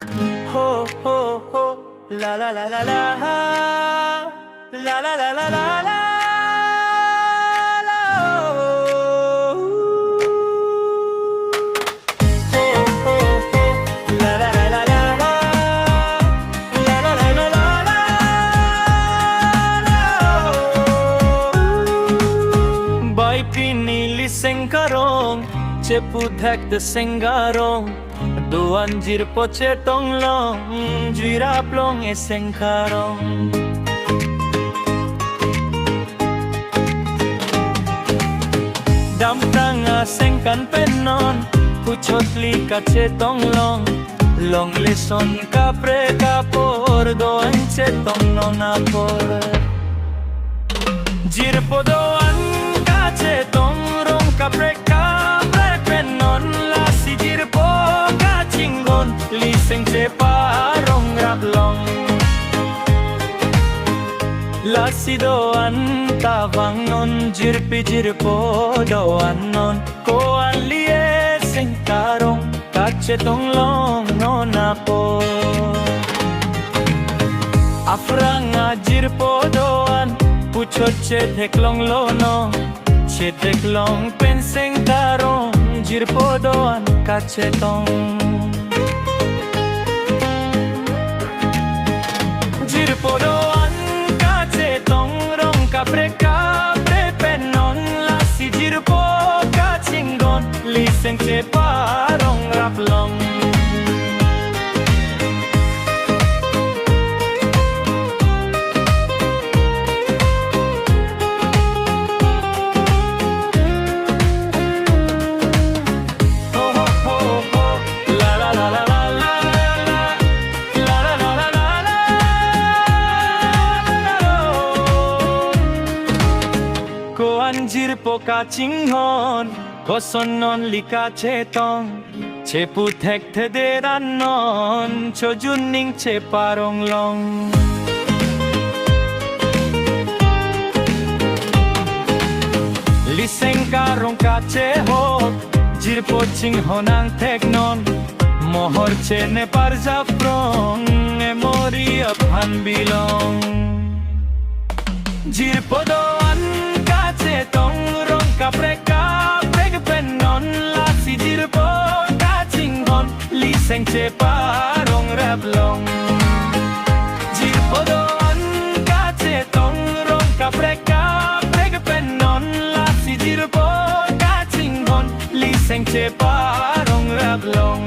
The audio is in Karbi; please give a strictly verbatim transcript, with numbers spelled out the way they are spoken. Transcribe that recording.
Ho, ho, ho, la, la, la, la, la. La, la, la, la, la, la, la, oh. Ho, ho, ho, la, la, la, la, la, la. La, la, la, la, la, la, la, oh. Bai pini Liseng Karong, cheputhek Deseng Karong. Do-an jirpo chetong long, jui rap long Eseng Karong. Damtang aseng kan pen non, puchot li kachetong long. Longle son kaprek apor, do-an chetong non apor. Jirpo do-an kachetong, rong kaprek kaprek pen non, lasi jirpo kachinghon, Liseng cheparong rap long. Lasi do-an ta vang non, jirpi jirpo do-an non, ko-an li Eseng Karong kachetong long non apor. Aphrang ajirpo do-an, puchot chethek longlo non. Chethek long pen Seng Karong, jirpo do-an kachetong. Jirpo do-an kachetong, rong kaprek kaprek pen non, lasi jirpo kachinghon, Liseng cheparong rap long. Ho, ho, ho, ho. La, la, la, la, la, la. La, la, la, la, la, la. Ko-an jirpo kachinghon, koson non li kachetong. Cheputhek thederan non, chojun ning cheparong long. Liseng Karong kachehok, jirpo chinghon angthek non. Mohor chene parjap rong, memory aphan bilong. Jirpo do-an kachetong, rong kaprek kaprek pen non, lasi jirpo kachinghon, Liseng cheparong rap long. Jirpo do-an kachetong, rong kaprek kaprek pen non, lasi jirpo kachinghon, Liseng cheparong rap long.